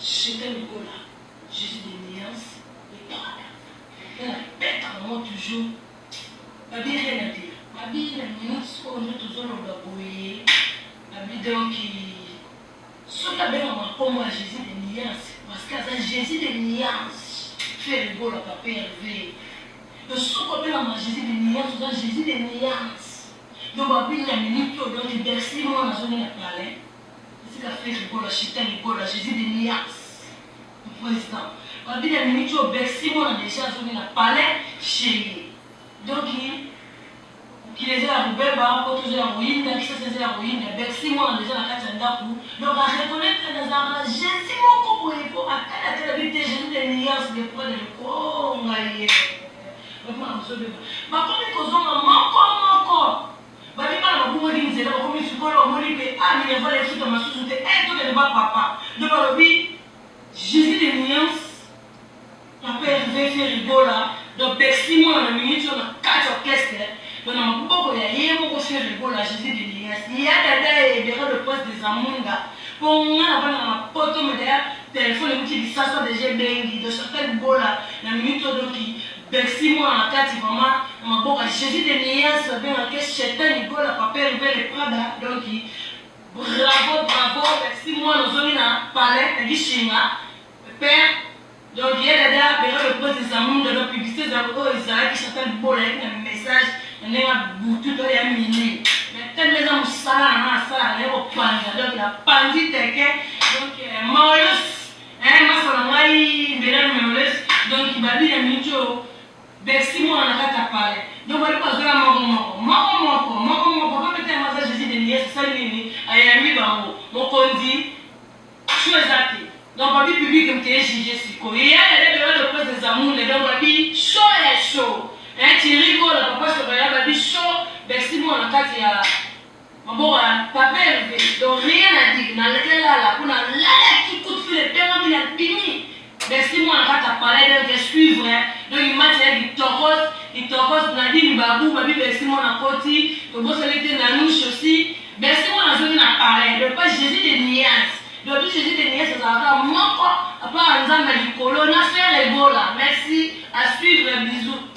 Chetin Gola, Jésus de nuance, le Prada. Nga na beta bango toujours. Babi rien à dire. Babi na minute oyo nde tozoloba boye. Babi donc soki abengama nkombo ya Jésus de nuance parce que aza Jésus de nuance. Ferre Gola, papa Hervé. Donc soki obengama Jésus de nuance, oza Jésus de nuance. Donc babi na minute oyo donc Bercy mwana azongi na palais. Esika Ferre Gola, Chetin Gola, Jésus de nuance. Président. Babi na minute oyo Bercy mwana déjà azongi na palais chez ye. Donc mokili eza ya kobeba, po toza ya koyinda, kisasa eza ya koyinda. Bercy mwana déjà na kati ya ndako, donc areconnaître nazalaka na Jésus moko boye, po atali atala bi te Jésus de nuance de près de konga ye vraiment azobeba. Bakomi kozonga moko moko, babi bana babungaki nzela, bakomi sikoyo bamoni mpe a minerval efuta masusu te, e tokende ba papa. Donc balobi Jésus de nuance, papa Hervé, Ferre Gola. Donc Bercy mwana na minute oyo na kati orchestre, donc na maboko ya ye moko Ferre Gola, Jésus de nuance, ya dada ebera le poste des amunda, mpo nga na bana na poto me deya telefone euti lisasa deja ebengi. Donc Chantal Gola na minute oyo, donc Bercy mwana na kati vraiment na maboko ya Jésus de nuance, babengaka Chetan Gola, papa Hervé le Prada. Donc bravo, bravo Bercy mwana, ozongi na palais na gishinga père. Donc ye dada bera le prince Zamunda. Donc publicité ezalaka oyo ezalaki Chantal Bola yaki na message na ndenge ya butu to ya minuit, mais tellement eza mosala na nga nasalaka naye kopanza, donc napanzi teke. Donc maolos masa na ngai mbela meolos. Donc babi na minute oyo Bercy mwana na kati ya palais, donc bali bazoya moko moko, moko moko, moko moko. Papa pete yango aza Jésus de nuance, asali nini? Ayambi bango mokonzi sho eza te. Donc babi public moto ejuge sikoyo ya dada bela le prince Zamunda. Donc babi show ya show, Thierry Gola, papa Soraya, babi show Bercy mwana na kati ya maboko ya papa Hervé. Donc rien à dire, nalelala mpo nalalaki, coup de fil ebengami na bimi Bercy mwana kati ya palais. Donc suivre, donc match ya kitokos kitokos. Nadine Babu, babi Bercy mwana koti, tobosani te Nanouche aussi. Bercy mwana azongi na palais, donc pas Jésus de nuance. Donc Jésus de nuance azalaka moko apart Nzambe ya likolo na Ferre Gola. Merci, à suivre, bisous.